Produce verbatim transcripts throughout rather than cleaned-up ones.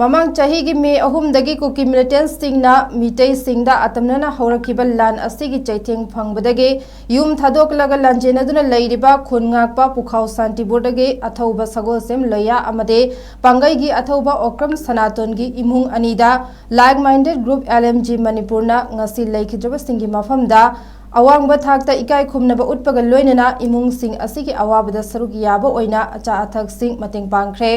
ꯃꯃꯥꯡ ꯆꯍꯤꯒꯤ ꯃꯦ ꯑꯍꯨꯝꯗꯒꯤ ꯀꯨꯀꯤ ꯃꯤꯂꯤꯇꯦꯟꯠꯁꯤꯡꯅ ꯃꯤꯇꯩꯁꯤꯡꯗ ꯑꯇꯝꯅꯅ ꯍꯧꯔꯛꯈꯤꯕ ꯂꯥꯟ ꯑꯁꯤꯒꯤ ꯆꯩꯊꯦꯡ ꯐꯪꯕꯗꯒꯤ ꯌꯨꯝ ꯊꯥꯗꯣꯛꯂꯒ ꯂꯥꯟꯖꯦꯟꯅꯗꯨꯅ ꯂꯩꯔꯤꯕ ꯈꯨꯟ ꯉꯥꯛꯄ ꯄꯨꯈꯥꯎ ꯁꯥꯟꯇꯤꯄꯨꯔꯗꯒꯤ ꯑꯊꯧꯕ ꯁꯒꯣꯜꯁꯦꯝ ꯂꯣꯌꯥ ꯑꯃꯗꯤ ꯄꯥꯡꯒꯩꯒꯤ ꯑꯊꯧꯕ ꯑꯣꯀ꯭ꯔꯝ ꯁꯅꯥꯇꯣꯟꯒꯤ ꯏꯃꯨꯡ ꯑꯅꯤꯗ Like Minded Group L M G ꯃꯅꯤꯄꯨꯔꯅ ꯉꯁꯤ ꯂꯩꯈꯤꯗ꯭ꯔꯕꯁꯤꯡꯒꯤ ꯃꯐꯝꯗ ꯑꯋꯥꯡꯕ ꯊꯥꯛꯇ ꯏꯀꯥꯏ ꯈꯨꯝꯅꯕ ꯎꯠꯄꯒ ꯂꯣꯏꯅꯅ ꯏꯃꯨꯡꯁꯤꯡ ꯑꯁꯤꯒꯤ ꯑꯋꯥꯕꯗ ꯁꯔꯨꯛ ꯌꯥꯕ ꯑꯣꯏꯅ ꯑꯆꯥ ꯑꯊꯛꯁꯤꯡ ꯃꯇꯦꯡ ꯄꯥꯡꯈ꯭ꯔꯦ꯫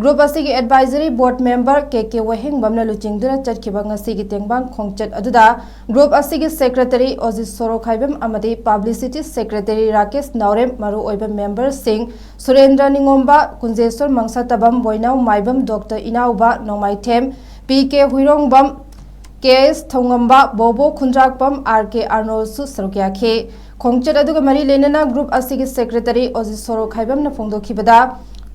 Group ꯑꯁꯤꯒꯤ Advisory Board Member K K ꯋꯥꯍꯦꯡꯕꯝꯅ ꯂꯨꯆꯤꯡꯗꯨꯅ ꯆꯠꯈꯤꯕ ꯉꯁꯤꯒꯤ ꯇꯦꯡꯕꯥꯡ ꯈꯣꯡꯆꯠ ꯑꯗꯨꯗ Group ꯑꯁꯤꯒꯤ Secretary ꯑꯣꯖꯤꯠ ꯁꯣꯔꯣꯈꯥꯏꯕꯝ ꯑꯃꯗꯤ Publicity Secretary ꯔꯥꯀꯦꯁ ꯅꯥꯎꯔꯦꯝ, ꯃꯔꯨꯑꯣꯏꯕ memberꯁꯤꯡ ꯁꯨꯔꯦꯟꯗ꯭ꯔ ꯅꯤꯉꯣꯝꯕ, ꯀꯨꯟꯖꯦꯁꯣꯔ ꯃꯪꯁꯥꯇꯕꯝ, ꯕꯣꯏꯅꯥꯎ ꯃꯥꯏꯕꯝ, Doctor ꯏꯅꯥꯎꯕ ꯅꯣꯡꯃꯥꯏꯊꯦꯝ, P K ꯍꯨꯏꯔꯣꯡꯕꯝ, K S ꯊꯧꯉꯝꯕ, ꯕꯣꯕꯣ ꯈꯨꯟꯗ꯭ꯔꯥꯛꯄꯝ, R K ꯑꯥꯔꯅꯣꯜꯁꯨ ꯁꯔꯨꯛ ꯌꯥꯈꯤ꯫ ꯈꯣꯡꯆꯠ ꯑꯗꯨꯒ ꯃꯔꯤ ꯂꯩꯅꯅ Group ꯑꯁꯤꯒꯤ Secretary ꯑꯣꯖꯤꯠ ꯁꯣꯔꯣꯈꯥꯏꯕꯝꯅ ꯐꯣꯡꯗꯣꯛꯈꯤꯕꯗ,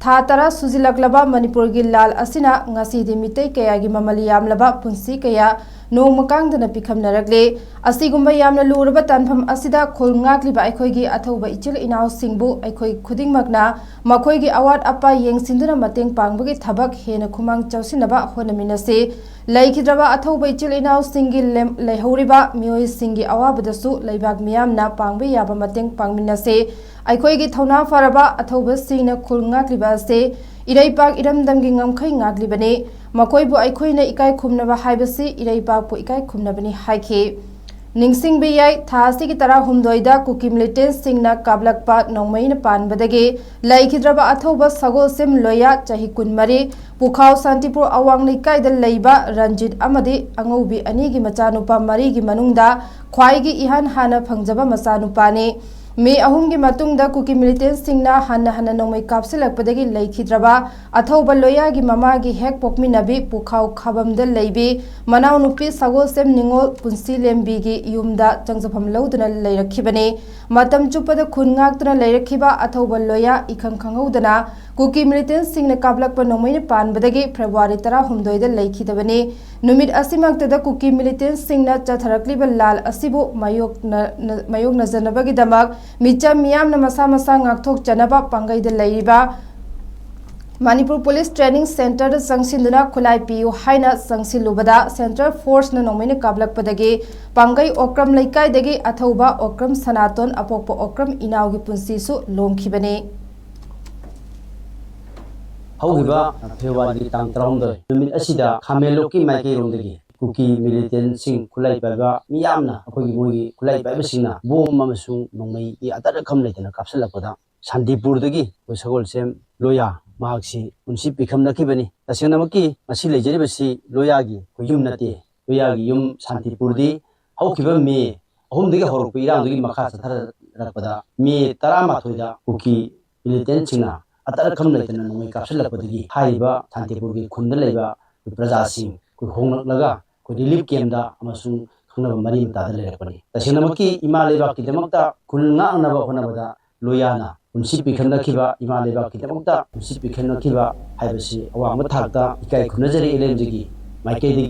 ꯊꯥ ꯇꯔꯥ ꯁꯨꯖꯤꯜꯂꯛꯂꯕ ꯃꯅꯤꯄꯨꯔꯒꯤ ꯂꯥꯜ ꯑꯁꯤꯅ ꯉꯁꯤꯗꯤ ꯃꯤꯇꯩ ꯀꯌꯥꯒꯤ ꯃꯃꯜ ꯌꯥꯝꯂꯕ ꯄꯨꯟꯁꯤ ꯀꯌꯥ ꯅꯣꯡꯃ ꯀꯥꯡꯗꯅ ꯄꯤꯈꯝꯅꯔꯛꯂꯦ꯫ ꯑꯁꯤꯒꯨꯝꯕ ꯌꯥꯝꯅ ꯂꯨꯔꯕ ꯇꯥꯟꯐꯝ ꯑꯁꯤꯗ ꯈꯨꯜ ꯉꯥꯛꯂꯤꯕ ꯑꯩꯈꯣꯏꯒꯤ ꯑꯊꯧꯕ ꯏꯆꯤꯜ ꯏꯅꯥꯎꯁꯤꯡꯕꯨ ꯑꯩꯈꯣꯏ ꯈꯨꯗꯤꯡꯃꯛꯅ ꯃꯈꯣꯏꯒꯤ ꯑꯋꯥꯠ ꯑꯄꯥ ꯌꯦꯡꯁꯤꯟꯗꯨꯅ ꯃꯇꯦꯡ ꯄꯥꯡꯕꯒꯤ ꯊꯕꯛ ꯍꯦꯟꯅ ꯈꯨꯃꯥꯡ ꯆꯥꯎꯁꯤꯟꯅꯕ ꯍꯣꯠꯅꯃꯤꯟꯅꯁꯤ꯫ ꯂꯩꯈꯤꯗ꯭ꯔꯕ ꯑꯊꯧꯕ ꯏꯆꯤꯜ ꯏꯅꯥꯎꯁꯤꯡꯒꯤ ꯂꯦꯝ-, ꯂꯩꯍꯧꯔꯤꯕ ꯃꯤꯑꯣꯏꯁꯤꯡꯒꯤ ꯑꯋꯥꯕꯗꯁꯨ ꯂꯩꯕꯥꯛ ꯃꯤꯌꯥꯝꯅ ꯄꯥꯡꯕ ꯌꯥꯕ ꯃꯇꯦꯡ ꯄꯥꯡꯃꯤꯟꯅꯁꯤ꯫ ꯑꯩꯈꯣꯏꯒꯤ ꯊꯧꯅꯥ ꯐꯔꯕ ꯑꯊꯧꯕꯁꯤꯡꯅ ꯈꯨꯜ ꯉꯥꯛꯂꯤꯕ ꯑꯁꯤ ꯏꯔꯩꯄꯥꯛ ꯏꯔꯝꯗꯝꯒꯤ ꯉꯝꯈꯩ ꯉꯥꯛꯂꯤꯕꯅꯤ꯫ ꯃꯈꯣꯏꯕꯨ ꯑꯩꯈꯣꯏꯅ ꯏꯀꯥꯏ ꯈꯨꯝꯅꯕ ꯍꯥꯏꯕꯁꯤ ꯏꯔꯩꯄꯥꯛꯄꯨ ꯏꯀꯥꯏ ꯈꯨꯝꯅꯕꯅꯤ ꯍꯥꯏꯈꯤ꯫ ꯅꯤꯡꯁꯤꯡꯕ ꯌꯥꯏ, ꯊꯥ ꯑꯁꯤꯒꯤ ꯇꯔꯥꯍꯨꯝꯗꯣꯏꯗ ꯀꯨꯀꯤ ꯃꯤꯂꯤꯇꯦꯟꯠꯁꯤꯡꯅ ꯀꯥꯞꯂꯛꯄ ꯅꯣꯡꯃꯩꯅ ꯄꯥꯟꯕꯗꯒꯤ ꯂꯩꯈꯤꯗ꯭ꯔꯕ ꯑꯊꯧꯕ ꯁꯒꯣꯜꯁꯦꯝ ꯂꯣꯌꯥ, ꯆꯍꯤ ꯀꯨꯟꯃꯔꯤ, ꯄꯨꯈꯥꯎ ꯁꯥꯟꯇꯤꯄꯨꯔ ꯑꯋꯥꯡ ꯂꯩꯀꯥꯏꯗ ꯂꯩꯕ ꯔꯟꯖꯤꯠ ꯑꯃꯗꯤ ꯑꯉꯧꯕꯤ ꯑꯅꯤꯒꯤ ꯃꯆꯥꯅꯨꯄꯥ ꯃꯔꯤꯒꯤ ꯃꯅꯨꯡꯗ ꯈ꯭ꯋꯥꯏꯒꯤ ꯏꯍꯥꯟ ꯍꯥꯟꯅ ꯐꯪꯖꯕ ꯃꯆꯥꯅꯨꯄꯥꯅꯤ꯫ ꯃꯦ ꯑꯍꯨꯝꯒꯤ ꯃꯇꯨꯡꯗ ꯀꯨꯀꯤ ꯃꯤꯂꯤꯇꯦꯟꯠꯁꯤꯡꯅ ꯍꯟꯅ ꯍꯟꯅ ꯅꯣꯡꯃꯩ ꯀꯥꯞꯁꯤꯜꯂꯛꯄꯗꯒꯤ ꯂꯩꯈꯤꯗ꯭ꯔꯕ ꯑꯊꯧꯕ ꯂꯣꯌꯥꯒꯤ ꯃꯃꯥꯒꯤ ꯍꯦꯛ ꯄꯣꯛꯃꯤꯟꯅꯕꯤ ꯄꯨꯈꯥꯎ ꯈꯥꯕꯝꯗ ꯂꯩꯕꯤ ꯃꯅꯥꯎꯅꯨꯄꯤ ꯁꯒꯣꯜꯁꯦꯝ ꯅꯤꯉꯣꯜ ꯄꯨꯟꯁꯤ ꯂꯦꯝꯕꯤꯒꯤ ꯌꯨꯝꯗ ꯆꯪꯖꯐꯝ ꯂꯧꯗꯨꯅ ꯂꯩꯔꯛꯈꯤꯕꯅꯤ꯫ ꯃꯇꯝ ꯆꯨꯞꯄꯗ ꯈꯨꯟ ꯉꯥꯛꯇꯨꯅ ꯂꯩꯔꯛꯈꯤꯕ ꯑꯊꯧꯕ ꯂꯣꯌꯥ ꯏꯈꯪ ꯈꯪꯍꯧꯗꯅ ꯀꯨꯀꯤ ꯃꯤꯂꯤꯇꯦꯟꯠꯁꯤꯡꯅ ꯀꯥꯞꯂꯛꯄ ꯅꯣꯡꯃꯩꯅ ꯄꯥꯟꯕꯗꯒꯤ ꯐꯦꯕ꯭ꯔꯨꯋꯥꯔꯤ ꯇꯔꯥꯍꯨꯝꯗꯣꯏꯗ ꯂꯩꯈꯤꯗꯕꯅꯤ꯫ ꯅꯨꯃꯤꯠ ꯑꯁꯤꯃꯛꯇꯗ ꯀꯨꯀꯤ ꯃꯤꯂꯤꯇꯦꯟꯠꯁꯤꯡꯅ ꯆꯠꯊꯔꯛꯂꯤꯕ ꯂꯥꯜ ꯑꯁꯤꯕꯨ ꯃꯥꯌꯣꯛꯅ-, ꯃꯥꯌꯣꯛꯅꯖꯅꯕꯒꯤꯗꯃꯛ ꯃꯤꯆꯝ ꯃꯤꯌꯥꯝꯅ ꯃꯁꯥ ꯃꯁꯥ ꯉꯥꯛꯊꯣꯛꯆꯅꯕ ꯄꯥꯡꯒꯩꯗ ꯂꯩꯔꯤꯕ ꯃꯅꯤꯄꯨꯔ ꯄꯨꯂꯤꯁ ꯇ꯭ꯔꯦꯅꯤꯡ ꯁꯦꯟꯇꯔꯗ ꯆꯪꯁꯤꯟꯗꯨꯅ ꯈꯨꯠꯂꯥꯏ ꯄꯤꯌꯨ ꯍꯥꯏꯅ ꯆꯪꯁꯤꯜꯂꯨꯕꯗ ꯁꯦꯟꯇ꯭ꯔꯦꯜ ꯐꯣꯔꯁꯅ ꯅꯣꯡꯃꯩꯅ ꯀꯥꯞꯂꯛꯄꯗꯒꯤ ꯄꯥꯡꯒꯩ ꯑꯣꯀ꯭ꯔꯝ ꯂꯩꯀꯥꯏꯗꯒꯤ ꯑꯊꯧꯕ ꯑꯣꯀ꯭ꯔꯝ ꯁꯅꯥꯇꯣꯟ ꯑꯄꯣꯛꯄ ꯑꯣꯀ꯭ꯔꯝ ꯏꯅꯥꯎꯒꯤ ꯄꯨꯟꯁꯤꯁꯨ ꯂꯣꯝꯈꯤꯕꯅꯤ꯫ ꯍꯧꯈꯤꯕ ꯐꯦꯕ꯭ꯔꯨꯋꯥꯔꯤꯒꯤ ꯇꯥꯡ ꯇꯔꯥꯍꯨꯝꯗꯣꯏ ꯅꯨꯃꯤꯠ ꯑꯁꯤꯗ ꯈꯥꯃꯦꯟꯂꯣꯛꯀꯤ ꯃꯥꯏꯀꯩꯔꯣꯝꯗꯒꯤ ꯀꯨꯀꯤ ꯃꯤꯂꯤꯇꯦꯟꯁꯤꯡ ꯈꯨꯠꯂꯥꯏ ꯄꯥꯏꯕ ꯃꯤ ꯌꯥꯝꯅ ꯑꯩꯈꯣꯏꯒꯤ ꯃꯣꯏꯒꯤ ꯈꯨꯠꯂꯥꯏ ꯄꯥꯏꯕꯁꯤꯡꯅ ꯕꯣꯝ ꯑꯃꯁꯨꯡ ꯅꯣꯡꯃꯩꯒꯤ ꯑꯇꯠ ꯑꯈꯝ ꯂꯩꯇꯅ ꯀꯥꯞꯁꯤꯜꯂꯛꯄꯗ ꯁꯥꯟꯇꯤꯄꯨꯔꯗꯒꯤ ꯑꯩꯈꯣꯏ ꯁꯒꯣꯜꯁꯦꯝ ꯂꯣꯌꯥ ꯃꯍꯥꯛꯁꯤ ꯄꯨꯟꯁꯤ ꯄꯤꯈꯝꯅꯈꯤꯕꯅꯤ꯫ ꯇꯁꯦꯡꯅꯃꯛꯀꯤ ꯉꯁꯤ ꯂꯩꯖꯔꯤꯕꯁꯤ ꯂꯣꯌꯥꯒꯤ ꯑꯩꯈꯣꯏ ꯌꯨꯝ ꯅꯠꯇꯦ꯫ ꯂꯣꯌꯥꯒꯤ ꯌꯨꯝ ꯁꯥꯟꯇꯤꯄꯨꯔꯗꯤ ꯍꯧꯈꯤꯕ ꯃꯦ ꯑꯍꯨꯝꯗꯒꯤ ꯍꯧꯔꯛꯄ ꯏꯔꯥꯡꯗꯨꯒꯤ ꯃꯈꯥ ꯆꯠꯊꯔꯛꯄꯗ ꯃꯦ ꯇꯔꯥꯃꯥꯊꯣꯏꯗ ꯀꯨꯀꯤ ꯃꯤꯂꯤꯇꯦꯟꯁꯤꯡꯅ ꯑꯇꯠ ꯑꯈꯝ ꯂꯩꯇꯅ ꯅꯣꯡꯃꯩ ꯀꯥꯞꯁꯤꯜꯂꯛꯄꯗꯒꯤ ꯍꯥꯏꯔꯤꯕ ꯁꯥꯟꯇꯤꯄꯨꯔꯒꯤ ꯈꯨꯟꯗ ꯂꯩꯕ ꯄ꯭ꯔꯖꯥꯁꯤꯡ ꯑꯩꯈꯣꯏ ꯍꯣꯡꯂꯛꯂꯒ ꯑꯩꯈꯣꯏ ꯔꯤꯂꯤꯐ ꯀꯦꯝꯗ ꯑꯃꯁꯨꯡ ꯈꯪꯅꯕ ꯃꯔꯤ ꯃꯇꯥꯗ ꯂꯩꯔꯛꯄꯅꯤ꯫ ꯇꯁꯦꯡꯅꯃꯛꯀꯤ ꯏꯃꯥ ꯂꯩꯕꯥꯛꯀꯤꯗꯃꯛꯇ ꯈꯨꯜ ꯉꯥꯛꯅꯕ ꯍꯣꯠꯅꯕꯗ ꯂꯣꯌꯥꯅ ꯄꯨꯟꯁꯤ ꯄꯤꯈꯝꯅꯈꯤꯕ, ꯏꯃꯥ ꯂꯩꯕꯥꯛꯀꯤꯗꯃꯛꯇ ꯄꯨꯟꯁꯤ ꯄꯤꯈꯝꯅꯈꯤꯕ ꯍꯥꯏꯕꯁꯤ ꯑꯋꯥꯡꯕ ꯊꯥꯛꯇ ꯏꯀꯥꯏ ꯈꯨꯝꯅꯖꯔꯤ꯫ ꯑꯦꯜ ꯑꯦꯝ ꯖꯤꯒꯤ ꯃꯥꯏꯀꯩꯗꯒꯤ